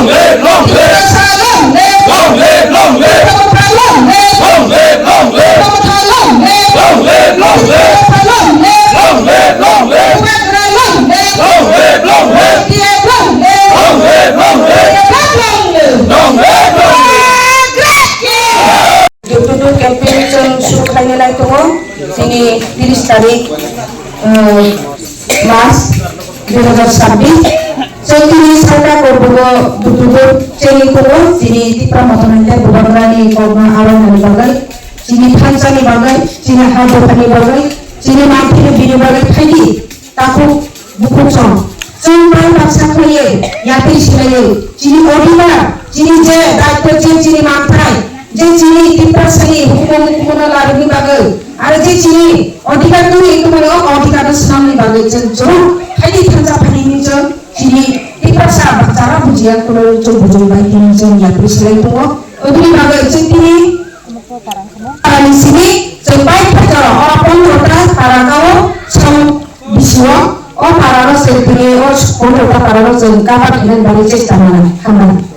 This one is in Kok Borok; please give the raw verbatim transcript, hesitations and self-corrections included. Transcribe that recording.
Long live, long live. Tiprasa long live. Long live, long live. Tiprasa long live. Long live, long live. Tiprasa long live. Long live, long live. Tiprasa long live. Long live, long live. Bubagra long live. Long live, long live. T F long live. Long live, long live. T F long live. Long live, long live. Bubagra ki. Dududu campaign chwng suru khlainai tongo, chini tiris tarik, uh, March dui hazar sabbish. Chwng tini salka korbogo dududu chengwi tongo, chini Tipra Mothani tei Bubagrani kokno awainani bagwi, chini thansani bagwi, chini ha dophani bagwi, chini manthini bini bagwi phaidi. Takhuk bukhuk song. Chwng bai baksa khlaiwi, yapri swlaiwi, chini odhikar, chini je daitwo, je chini manthai, je chini Tiprasani hukumu mukumu no larwkni bagwi, aro je chini odhikar tongwi tongmani o odhikar no swnamni bagwi chwng chwng khaidi thansa phaini hinwi chwng chini Tiprasa baksa rok bujiya khwlaiwi chwng bujui bai tini chwng yapri swlai tongo. Oboni bagwi chwng tini Parani simi chwng bai phaijaro o pondro ta paragao chwng bisio o pararo chwng tini o pondro ta pararo chwng cover khainani bagwi chesta manai. Hambai.